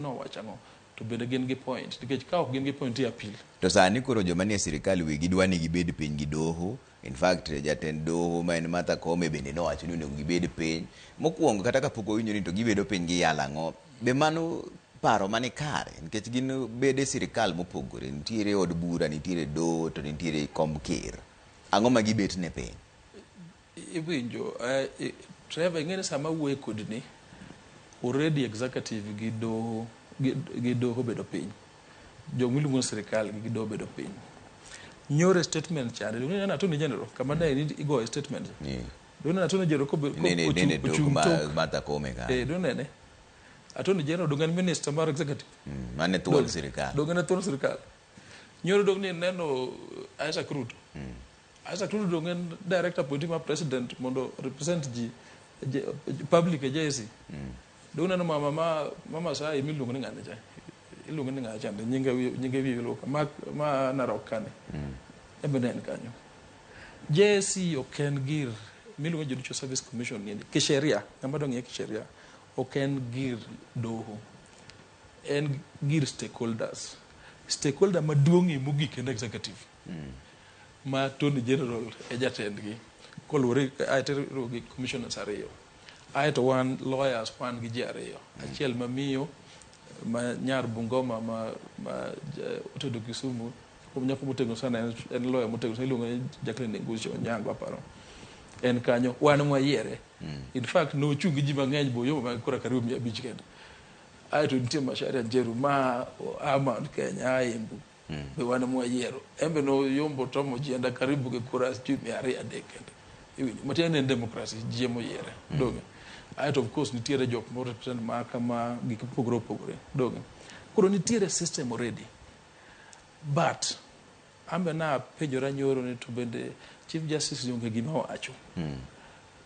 Nowacho ang'o? To bende gin gi point nikech ka ok gin gi point i appeal. To sani koro joma nie sirikal wegi dwa ni gibed piny gi doho. In fact, jatend doho ma en Martha Koome bende nowacho ni onego gibed piny. Mokwongo kata kapok wawinjo ni to gibedo piny giyalo ang'o, be mano paro mani kare? Nikech gin bede sirikal mopogore. Nitiere od bura, nitiere doho, to nitiere kom ker. Ang'o ma gibet ne piny? Iwinjo, Trevor, ing'e ni sama awuoye kodi ni, already executive gi doho, gi doho obedo piny. Joma iluongo ni sirikal gi doho obedo piny. Nyoro e statement chande, donge ineno Attorney General, kama ne igoye statement. Yeah. Donge ineno Attorney General Nene, nene tok kochung' tok. Martha Koome kanyo. Eh, donge inene? Attorney General donge en minister mar executive? Mane thuon sirikal. Donge en thuon sirikal? Nyoro donge ineno Isaac Ruto? Isaac Ruto donge en direct appointee mar president mondo represent ji public e JSC. Donge ineno mama ma Masai miluongo ni ng'ane cha? Iluongo ni ng'a chande? Nyinge wiye iluongo ma Narok kani. En bende en kanyo. JSC ok en gir miluongo ni Judicial Service Commission ni kisheria, ng'ama dwa ng'iye kisheria, ok en gir doho. En gir stakeholders. Stakeholder maduong'ie mogik en executive. Ma Attorney General e jatendgi koluwore aeto iriwo gi commissioners ariyo. Aeto wan lawyers wan gi ji ariyo. Achiel ma miyo ma nyar Bungoma ma otedo Kisumu, nyako motegno sana, en lawyer motegno sana, iluongo ni Jacqueline Ngushi Onyango aparo. En kanyo wan mwayiere. In fact nochung' gi ji mang'eny boyombo ma koro karibu 500 kende. Aeto nitie Macharia Njeru ma a Mount Kenya, a Embu. Be wan mwayiero. En be noyombo tomo jienda karibu gi kura sijui 200 300 kende. Iwinjo. Matiende en democracy, ji ema oyiere. Donge. Aeto of course nitiere jok mo represent mahakama, gik mopogore opogore. Donge. Koro nitiere system already. But ambe napenjora nyoro ni to bende Chief Justice onge gima owacho.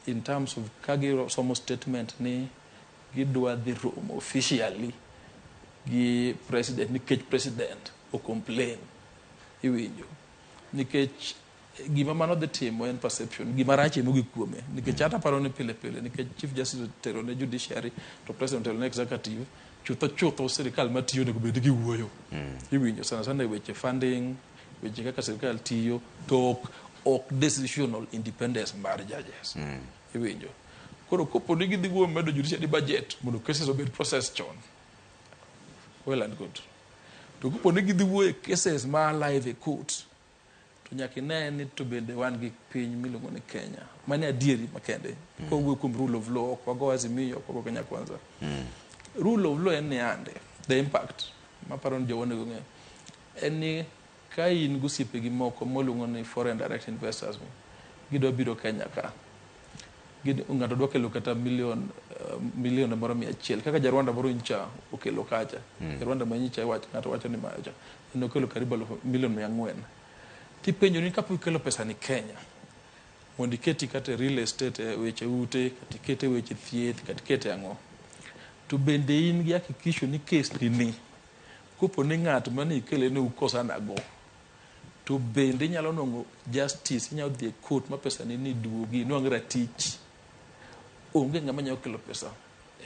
In terms of ka gisomo statement ni gidwa dhi romo officially gi president nikech president o complain. Iwinjo. Nikech gima mano dhi timo en perception, gima rach ema ogik kuome. Nikech hata aparo ni pile pile, nikech Chief Justice otelo ne judiciary to president otelo ne executive, chutho chutho sirikal matiyo onego bed gi wuoyo. Iwinjo sana sana e weche funding, weche kaka sirikal tiyo, to ok decisional independence mar judges. Iwinjo. Koro kopo ni gidhi wuoyo medo judiciary budget mondo cases obed process chon, well and good. To kopo ni gidhi wuoyo e cases ma live e court, to nyaka ine ni to bende wan gi piny miluongo ni Kenya. Mano e adieri makende. Kwawuoyo kuom rule of law, ok wago Azimio, ok wago Kenya Kwanza. Rule of law en niande, the impact, maparo ni jowa onego ng'e, en ni ka in gi osiepegi moko mwaluongo ni foreign direct investors, gidwa biro Kenya ka, ng'ato dwa kelo kata milion moro 100, kaka ja Rwanda moro nyicha okelo kacha. Ja Rwanda ma nyicha ng'ato wacho ni macha, en okelo karibu milion 400. Tipenjo ni kapok ikelo pesa ni Kenya, mondo iketi kata e real estate, e weche ute, kata ikete e weche thieth, kata ikete ang'o. To bende in gi hakikisho ni case ni, kopo ni ng'at mane ikele ne ukosana go, to bende inyalo nwang'o justice, inyalo dhi e court ma pesa ni ni duogi, inwang' ratich. Onge ng'ama nyalo kelo pesa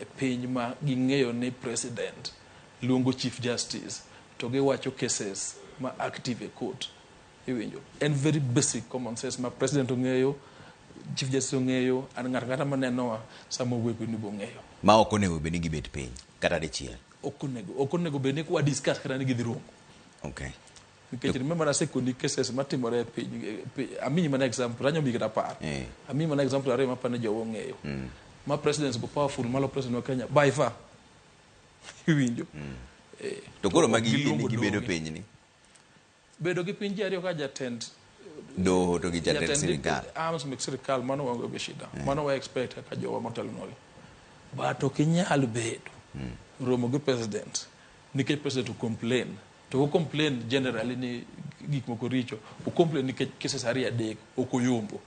e piny ma ging'eyo ni president luongo Chief Justice to giwacho cases ma active e court. Iwinjo. En very basic common sense ma president ong'eyo, Chief Justice ong'eyo, an ng'ato ang'ata manenowa sama owuoyo kodi be ong'eyo. Ma ok onego bed ni gibet piny kata dichiel. Ok onego bed ni wa discuss kata ni gidhi romo. Nikech remember nasekoni cases matimore e piny, amiyi mana example, anyalo miyi kata 10. Amiyi mana example ariyo maparo ni jowa ong'eyo. Ma presidents go powerful malo president wa Kenya by far. Iwinjo. To koro magi yie ni gibedo piny ni? Bedo gi piny ji ariyo ka jatend doho to gi jatend sirikal. Arms mek sirikal, mano waonge go shida. Mano wa expect kaka jowa motelonwagi. But ok inyal bedo romo gi president nikech president o complain. To o complain generally ni gik moko richo. O complain nikech cases ariyo adek ok oyombo.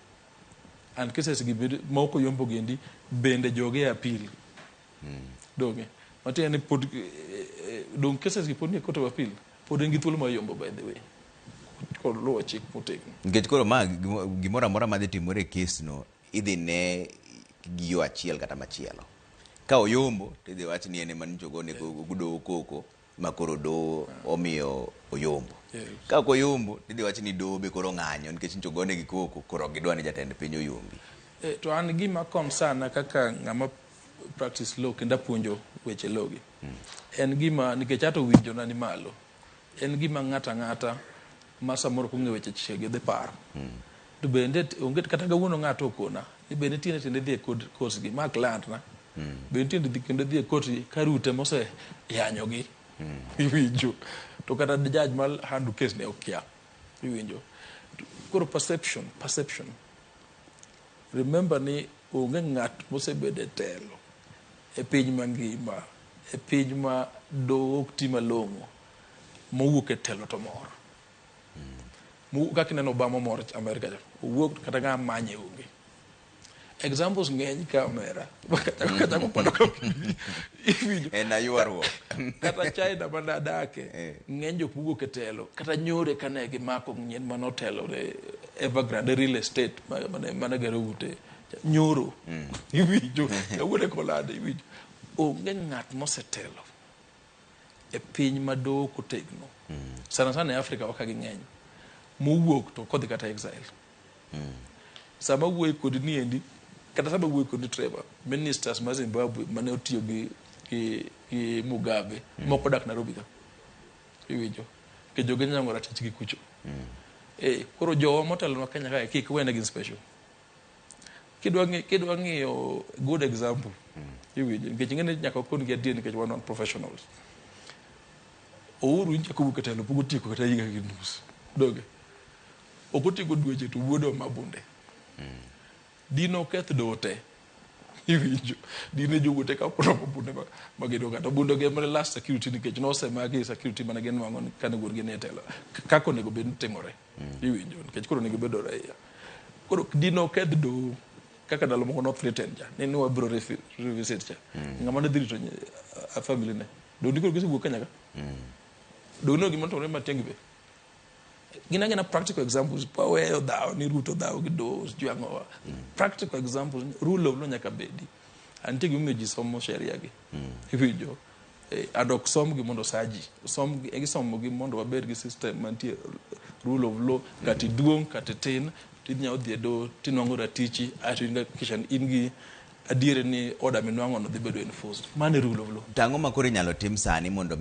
And cases gi ma ok oyombo gendi bende joge appeal. Donge. Matiende ni pod dong cases gi pod nie court of appeal. Pod en gi thuolo mar yombo, by the way. Kod luwo chik motegno. Nikech koro ma gimoro amora madhi timore e case no idhi ne gi yo achiel kata machielo. Ka oyombo to idhi wach ni en ema nyocha ogone doho koko ma koro doho omiyo oyombo. Yes. Ka ok oyombo to idhi wach ni doho be koro ng'anyo nikech nyocha ogonegi koko koro ok gidwa ni jatend piny oyombi. To an gima concern kaka ng'ama practice law kendo apuonjo weche law gi. En gima nikech ato winjo na ni malo. En gima ng'ato ang'ata ma samoro ok ong'eyo weche chike gi dhi paro. To bende onge kata kawuono ng'ato okona ni bende tiende tiende dhi e court gi ma client na. Bende tiende dhi kendo dhi e court gi ka Ruto mose yanyo gi. Iwinjo. To kata judge ma handle case ne okia. Iwinjo. Koro perception. Remember ni onge ng'at mosebedo e telo e piny mangima, e piny ma doho ok ti malong'o, mowuok e telo to mor. Kaka ineno Obama mor Amerika cha, owuok kata ng'ama manye onge. Examples ng'eny ka omera. Kachako pando ka iwinjo. En aywaruok. Kata China mane adake, ng'eny jok mowuok e telo, kata nyore kane gimako nyien manotelo ne Evergrande real estate mane gero ute. Nyoro. Iwinjo. Kawuono kolande iwinjo. Onge ng'at mosetelo e piny ma doho ok otegno. Sana sana e Afrika wa ka ging'eny. Mowuok to kodhi kata exile. Sama wuoyo kodi ni endi, kata sama wuoyo kodi Trevor, ministers ma Zimbabwe mane otiyo gi Mugabe, moko dak Nairobi ka. Iwinjo. Nikech jogi nyango ratich gi kucho. Koro jowa motelonwa Kenya kae kik wene gin special. Kidwa ng'iyo good example, iwinjo, nikech ing'e ni nyaka wakon gi adier nikech wan professionals. Uhuru nyocha kowuok e telo pok otieko kata higa gi nus. Donge? Ok otieko dweche to wuode oma bunde. Dino oketh doho te. Iwinjo. Dine jowuoth te ka poromo bunde ma gin go. To bunde gi ema ne last security nikech nosemagi security mane ginwang'o kane wuon gi ne telo. Kaka onego bed ni timore. Iwinjo. Nikech koro onego bedo raia. Koro dino oketh doho kaka ndalo moko no threaten cha ni wabiro revisit cha. Ng'ama ne dhi rito family ne. Doho koro gisewuok Kenya ka. Doho no gima notimore Matiang'i be. Gin agina practical examples. Waweyo dhawo ni Ruto dhawo gi doho sijui ang'owa. Practical examples. Rule of law nyaka bedi. Nitie gimomiyo ji somo sheria gi. Iwinjo. And ok somgi mondo osa ji. Gisomo gi mondo wabed gi system mantie rule of law. Kata iduong' kata itin, tinyalo dhi e doho tinwang'o ratichi aeto in hakikisha ni in gi adieri ni order minwang'o no dhi bedo enforced. Mano e rule of law. To ang'o ma koro inyalo tim sani mondo